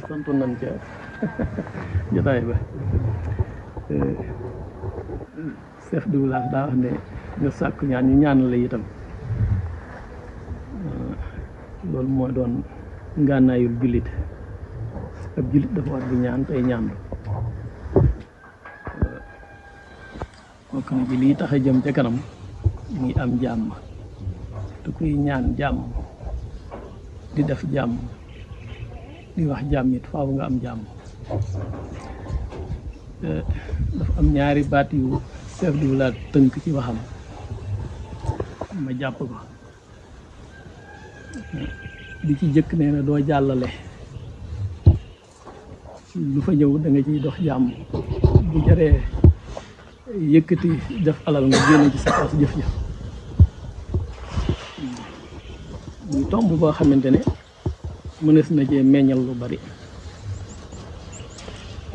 santu nañ ca jotaay ba chef de village daa wax ne nga sàkk ñaan ñu ñaanal la itam loolu mooy doon ngànnaayul jullit ab jullit dafa war di ñaan tey ñaandu bokk na ci lii tax a jëm ca kanam muy am jàmm te kuy ñaan jàmm di def jàmm di wax jàmm it faaw nga am jàmm dafa am ñaari baat yu chef de village tënk ci waxam ma jàpp ko di ci jëkk nee na doo jàllale lu fa ñëw da nga ciy dox jàmm bu jaree yëkkati def alal nga génne ci sa kaas jëf ja muy tomb boo xamante ne mënees na cee meññal lu bari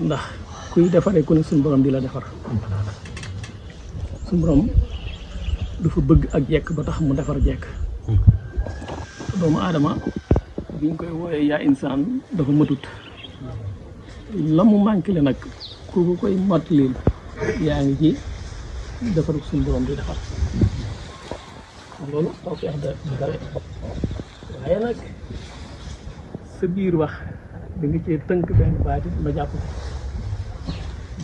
ndax kuy defaree ku ne suñu borom di la defar suñu borom dafa bëgg ak jekk ba tax mu defar jekk doomu aadama biñ koy wooyee yaa insaan dafa matut la mu manqué le nag ku koy mottali yaa ngi ci defar suñu borom di defar loolu taw feex da gawe waaye nag sa biir wax da nga cee tënk benn baati ma jàpp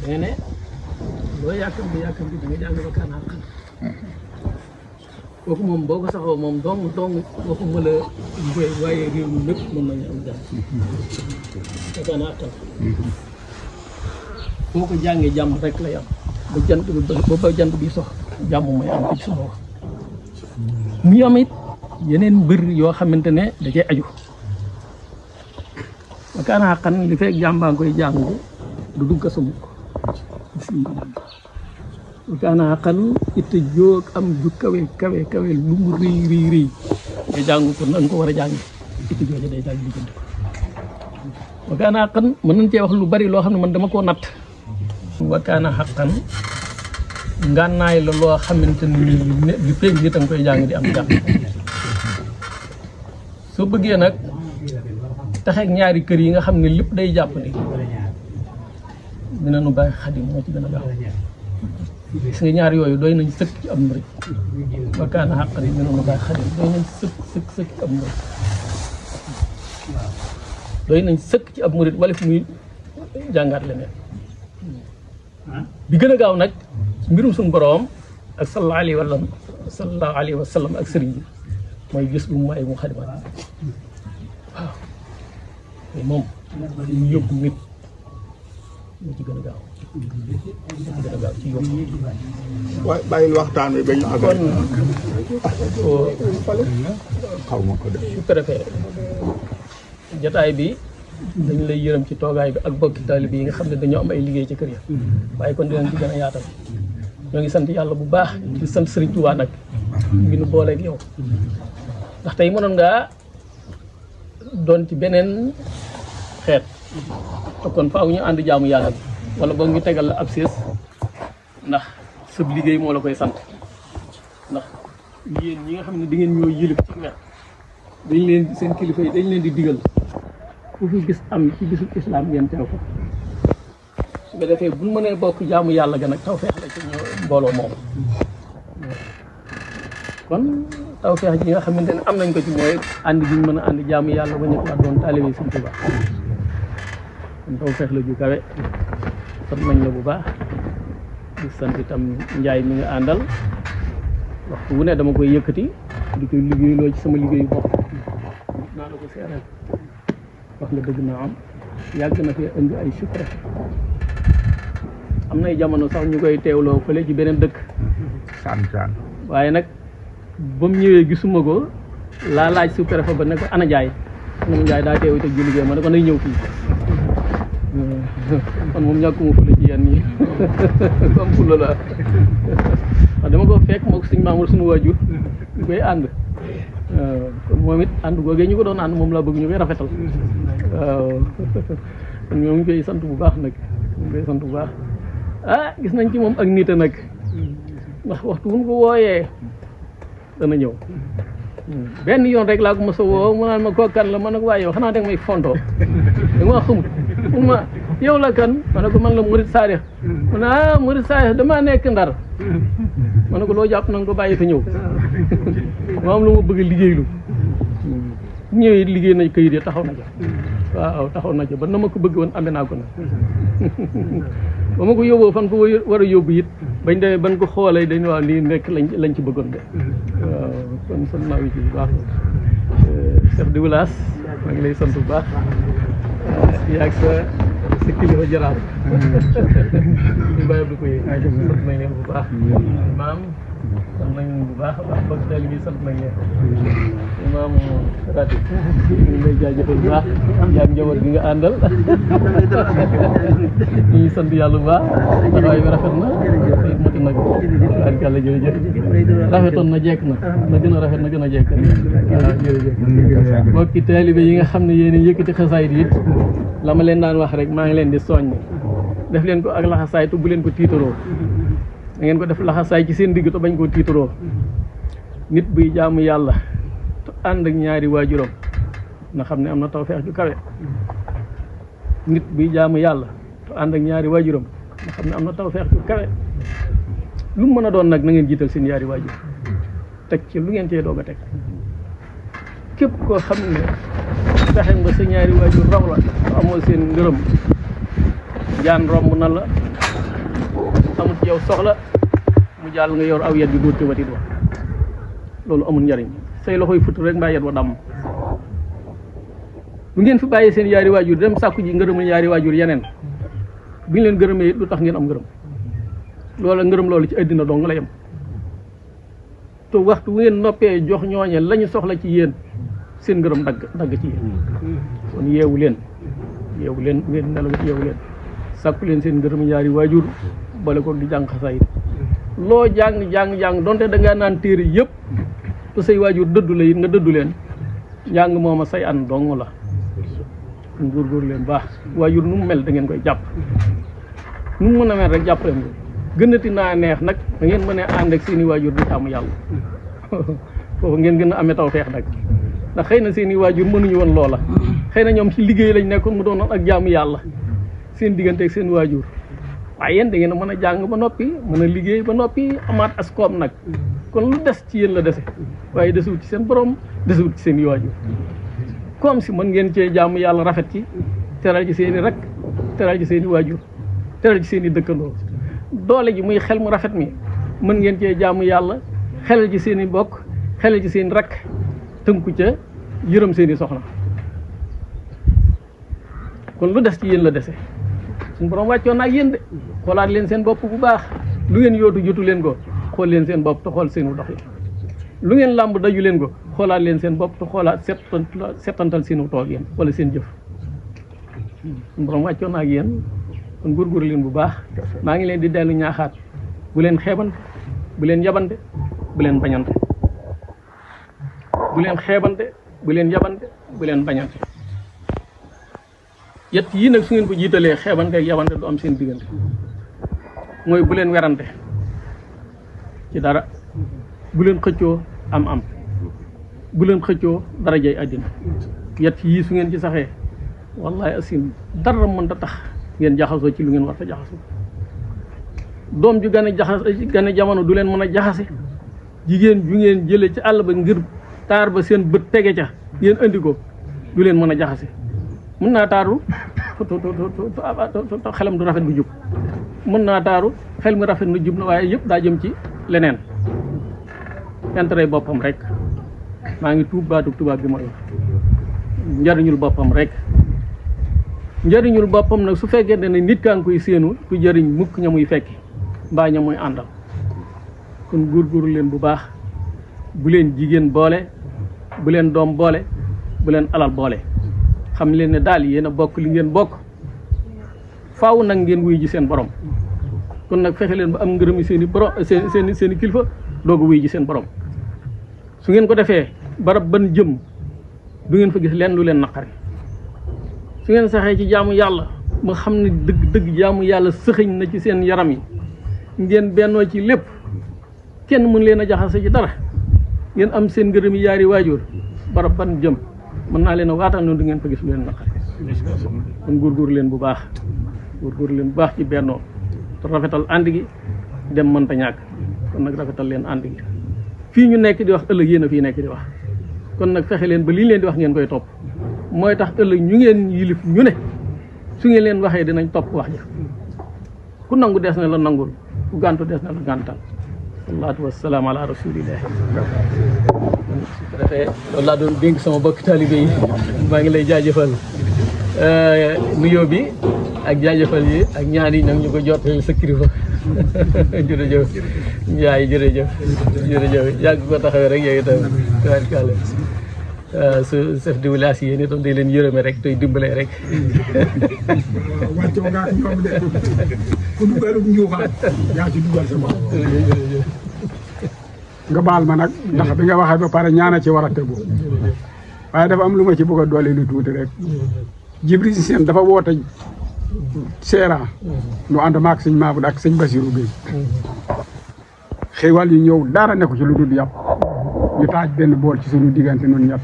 danga ne loo yàkkam bi da nga jàng ba kaan xaqan kooku moom boo ko saxoo moom dong waxuma la mboy waaye réew mi lépp mën nañu am jàmm ba kaan xaqan boo ko jàngee jàmm rek lay am ba jant bi sox jàmm may am ci sama wax mu am it yeneen mbir yoo xamante ne da cay aju ba kaan xaqan li fekk jàmbaa koy jàng du dugg sa mukk ba kaan xaqan itte jóog am ju kawe lu mu rëy nga jàng ko na nga ko war a jàng itte jooju day daal di jënd ko ba kaan xaqan mën nañ cee wax lu bari loo xam ne man dama koo natt ba kaan xaqan ngànnaay la loo xamante ni li fekk nit a nga koy jàng di am jàmm soo bëggee nag taxeeg ñaari kër yi nga xam ne lépp day jàpp ni dina nu bàyyi xadim moo ci gën a gaaw gis nga ñaar yooyu doy nañ sëkk ci am murit ba kaan xaqan dina nu bàyyi xadim doy nañ sëkk ci am murit doy nañ sëkk ci ab murit wala fi muy jàngaat leneen bi gën a gaaw nag mbirum suñu boroom ak sallallahu alayhi wa sallam ak sëriñ bi mooy gis bu mu ay mu xadimaat waaw moom ñu yóbbu nit moo ci gën a gaaw ci yóbbu waaye bàyyil waxtaan wi bañ a kon xaw ma ko def su préfet jataay bi dañu lay yërëm ci toogaay bi ak bokki taalibe yi nga xam ne dañoo am ay liggéey ci kër ya waaye kon dinañ ci gën a yaatal ñoo ngi sant yàlla bu baax di sant Sëriñ Tuubaa nag ngi nu booleeg yow ndax tey mënoon ngaa doon ci beneen xeet te kon faaw ñu ànd jaamu yàlla bi wala boog ñu tegal la ab siis ndax sëb liggéey moo la koy sant ndax yéen ñi nga xam ne di ngeen ñoo yëlif ci wet dañ leen seen kilifa yi dañ leen di digal fu fi gis am ci bisu islam ngeen teew ko su ko defee buñ mënee bokk jaamu yàlla ga nag taw feex la ci ñoo mbooloo moom kon taw feex ji nga xamante ne am nañ ko ci mooy ànd gi ñu mën a ànd jaamu yàlla ba ñu ko doon taalibe Sëriñ Tuubaa kon taw feex la ju kawe sant nañ la bu baax di sant itam njaay mi nga àndal waxtu wu ne dama koy yëkkati di koy liggéeyloo ci sama liggéeyu bopp naa la ko seeral wax nga dëgg naa am yàgg na fee indi ay sucre am nay jamono sax ñu koy teewloo fële ci beneen dëkk saan waaye nag ba mu ñëwee gisuma ko laa laaj sous-préfet ba ne ko ana Njaay ana Njaay daa teew te ji liggéey ma ne ko nay ñëw fii kon moom ñàkkuma fula ci yenn yi comme fula la wax dama ko fekk moo ko suñ maamul suñu waajur ñu koy ànd kon moom it ànd googee ñu ko doon ànd moom laa bëgg ñu koy rafetal waaw kon ñoo ngi koy sant bu baax nag ñu ngi koy sant bu baax ah gis nañ ci moom ak nit a nag ndax waxtu bu ñu ko wooyee dana ñëw benn yoon rek laa ko mos a woo mu naan ma kooku kan la ma ne ko waaye yow xanaa da nga may fontoo da nga maa xamut mun ma yow la kan ma ne ko man la Murid Saadix mu ne ah Murid Saadix damaa nekk Ndar ma ne ko loo jàpp na nga ko bàyyi te ñëw ma am lu ma bëgg liggéeylu ñëwee liggéey nañ këyit yi taxaw na ca waaw taxaw na ca ba na ma ko bëgg woon amee naa ko nag ba ma ko yóbboo fan ko war a yóbbu it bañ demee ban ko xoolee dañ waaw lii nekk lañ ci bëggoon de waaw kon sant naa wi ci bu baax chef de village maa ngi lay sant bu baax yaag sa kilifa jaraaf ñu bàyyi du ko yëg sant nañ leen bu baax maam sant nañ bu baax a baax bokk daal bi sant nañ leen imaam rati ñu ngi lay jaajëfal bu baax yaag njaboot gi nga àndal ñu ngi sant yàlla bu baax taxawaay bi rafet na te it mati nag barkàlla jërëjëf rafetoon na jekk na gën a rafet na gën a jekk waaw jërëjëf bokki taalibe yi nga xam ne yéen yëkkati xasaayid it la ma leen daan wax rek maa ngi leen di soññ def leen ko ak laxasaay te bu leen ko tiitaroo da ngeen ko def laxasaay ci seen digg te bañ koo tiitaroo nit buy jaamu yàlla te ànd ak ñaari waajuram na xam ne am na tawfeex ju kawe nit buy jaamu yàlla te ànd ak ñaari waajuram na xam ne am na tawfeex ju kawe lu mu mën a doon nag na ngeen jiital seen ñaari waajur teg ci lu ngeen cee doog a teg képp koo xam ne fexe nga sa ñaari waajur raw la amoo seen ngërëm jaan romb na la amul ci yow soxla mu jàll nga yor aw yet bi dóor ci watit wa loolu amul njariñ say loxoy futt rek mbaa yet wa damm bu ngeen fi bàyyi seen ñaari waajur dem sàkku ji ngërëmul ñaari waajur yeneen bu ñu leen gërëmee it lu tax ngeen am ngërëm loola ngërëm loolu ci àddina dong la yem te waxtu bu ngeen noppee jox ñooñe la ñu soxla ci yéen seen ngërëm dagg ci yéen kon yeewu leen ngeen nelaw yeewu leen sàkku leen seen ngërëm ñaari waajur bale ko di jàng xasaayid loo jàng donte da ngaa naan téere yëpp te say waajur dëddu la it nga dëddu leen njàng mooma say an dong la kon góorgóor leen baax waajur nu mu mel da ngeen koy jàpp nu mu mën a mel rek jàpp leen ko gënati naa neex nag da ngeen mën a ànd ak seen i waajur di jaamu yàlla foofu ngeen gën a amee tawfeex nag ndax xëy na seen i waajur mënuñu woon loola xëy na ñoom ci liggéey lañ nekkoon mu doon ak jaamu yàlla seen diggante ak seen waajur waaye yéen da ngeen a mën a jàng ba noppi mën a liggéey ba noppi amaat as koom nag kon lu des ci yéen la dese waaye desewut ci seen borom desewut ci seen i waajur comme si mën ngeen cee jaamu yàlla rafet ci teral ci seen i rek teral ci seen i waajur teral ci seen i dëkkandoo doole ji muy xel mu rafet mi mën ngeen cee jaamu yàlla xelal ci seen i bokk xelal ci seen i rek tënku ca yërëm seen i soxna kon lu des ci yéen la dese suñu borom wàccoon na ak yéen de xoolaat leen seen bopp bu baax lu ngeen yootu jotu leen ko xool leen seen bopp te xool seenu dox yi lu ngeen làmb daju leen ko xoolaat leen seen bopp te xoolaat settantal seenu toog yéen wala seen jëf suñu borom wàccoon na ak yéen kon góorgóor leen bu baax maa ngi leen di dellu ñaaxaat bu leen xeebante bu leen yabante bu leen bañante bu leen xeebante bu leen yabante bu leen bañante yett yii nag su ngeen ko jiitalee xeebante ak yabante du am seen diggante mooy bu leen werante ci dara bu leen xëccoo am bu leen xëccoo darajay àddina yett yii su ngeen ci saxee wallahi asim dara mën ta tax ngeen jaxasoo ci lu ngeen war a jaxasoo doom ju gane jamono du leen mën a jaxase jigéen ju ngeen jële ci àll ba ngir taar ba seen bët tege ca ngeen andi ko du leen mën a jaxase mën naa taaru xelam du rafet bu jub mën naa taaru xel mi rafet na jub na waaye yëpp daa jëm ci leneen intérêt boppam rek maa ngi tuub baatu tubaab bi ma yor njariñul boppam rek njariñul boppam nag su fekkee ne nit kaa ngi koy séenu ku jëriñ mukk ña muy fekki mbaa ña muy àndal kon góorgóorlu leen bu baax bu leen jigéen boole bu leen doom boole bu leen alal boole xam leen ne daal yéen a bokk li ngeen bokk faaw nag ngeen wuy ji seen borom kon nag fexe leen ba am ngërëmi seen i borom seen i kilifa doog a wuy ji seen borom su ngeen ko defee barab ban jëm du ngeen fa gis leen lu leen naqari su ngeen saxee ci jaamu yàlla ma xam ne dëgg jaamu yàlla sëxëñ na ci seen yaram yi ngeen bennoo ci lépp kenn mën leen a jaxase ci dara ngeen am seen ngërëm yi yaari waajur barab ban jëm mën naa leen a waatal noonu du ngeen fa gis lu leen naqari kon góorgóor leen bu baax ci bennoo te rafetal ànd gi dem mënta ñàkk kon nag rafetal leen ànd gi fii ñu nekk di wax ëllëg yéen a fii nekk di wax kon nag fexe leen ba li leen di wax ngeen koy topp mooy tax ëllëg ñu ngeen yilif ñu ne su ngeen leen waxee dinañ topp wax ja ku nangu des na la nangul ku gàntu des na la gàntal salaatu wassalaam ala rasulillah su ko defee loolu laa doon dénk sama bokk taalibe yi maa ngi lay jaajëfal nuyoo bi ak jaajëfal yi ak ñaan yi nag ñu ko jottali sa kilifa jërëjëf Ndiaye jërëjëf yàgg ko taxawee rek yow itam tubaarkàlla su chef de village yi yéen itam day leen yërëme rek tey dimbalee rek wàccoo nga ak ñoom de ku dugalu njuuxaan yaa ci dugal sa bopp nga baal ma nag ndax bi nga waxee ba pare ñaana ci war a tegu waaye dafa am lu ma ci bëgg a doole lu tuuti rek Jibril Sène dafa woote Seera nu ànd maak sëñ Maabud ak sëñ Basiru Gueye xéewal yi ñëw dara nekku ci lu dul yàpp ñu taaj benn bool ci suñu diggante noonu ñett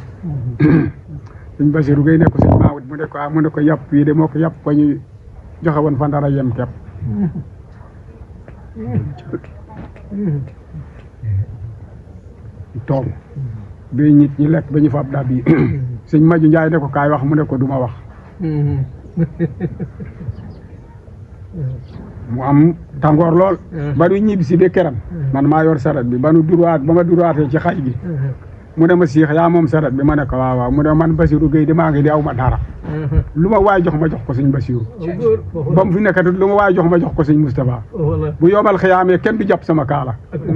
sëñ Basiru Gueye ne ko sëñ Maabud mu ne ko yàpp yi de moo ko yàpp ko ñu joxe woon fa dara yem kepp toog ba nit ñi lekk ba ñu fab dab yi sëñ Maju Njaay ne ko kaay wax mu ne ko duma wax mu am tàngoor lool ba nu ñibbi si ba këram man maa yor saret bi ba ma duraatee ci xaj gi mu ne ma siix yaa moom saret bi ma ne ko waaw mu ne man Basiru Gueye di maa ngi di aw ma dara lu ma waay jox ma jox ko sëñ Basiru ba mu fi nekkat lu ma waay jox ma jox ko sëñ Moustapha bu yomal xiyaamee kenn du jàpp sama kaala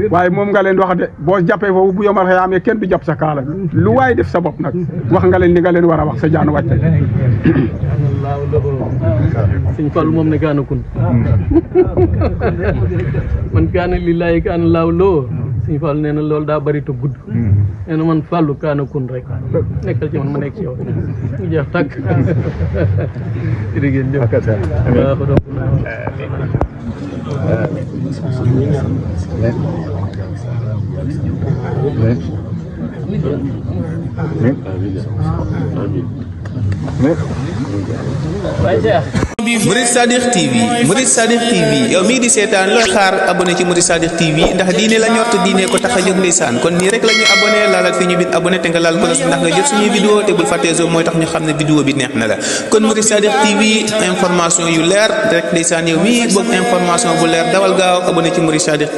waaye moom nga leen wax de boo jàppee foofu bu yomal xiyaamee kenn du jàpp sa kaala lu waay def sa bopp nag wax nga leen li nga leen war a wax sa jaan wàcce sëñ Fallu moom ne kaana kun man kaana lillaahi kaana laahu loo sëñ Fallu nee na loolu daa bari te gudd nee na man Fallu kaana kun rek nekkal ci man ma nekk ci yow mu jeex tàkk jërëjëf Murid Sadiq TV yow mii di seetaan looy xaar abonné ci Murid Sadiq TV ndax diine la ñor te diine ko tax a jóg ndeysaan kon nii rek la ñuy abonné laalal fi ñu bind abonné te nga laal ko ndax nga jot suñuy vidéo te bul fàttee zo mooy tax ñu xam ne vidéo bi neex na la kon Murid Sadiq TV information yu leer rek ndeysaan yow mii bëgg information bu leer dawal gaaw abonné ci Murid Sadiq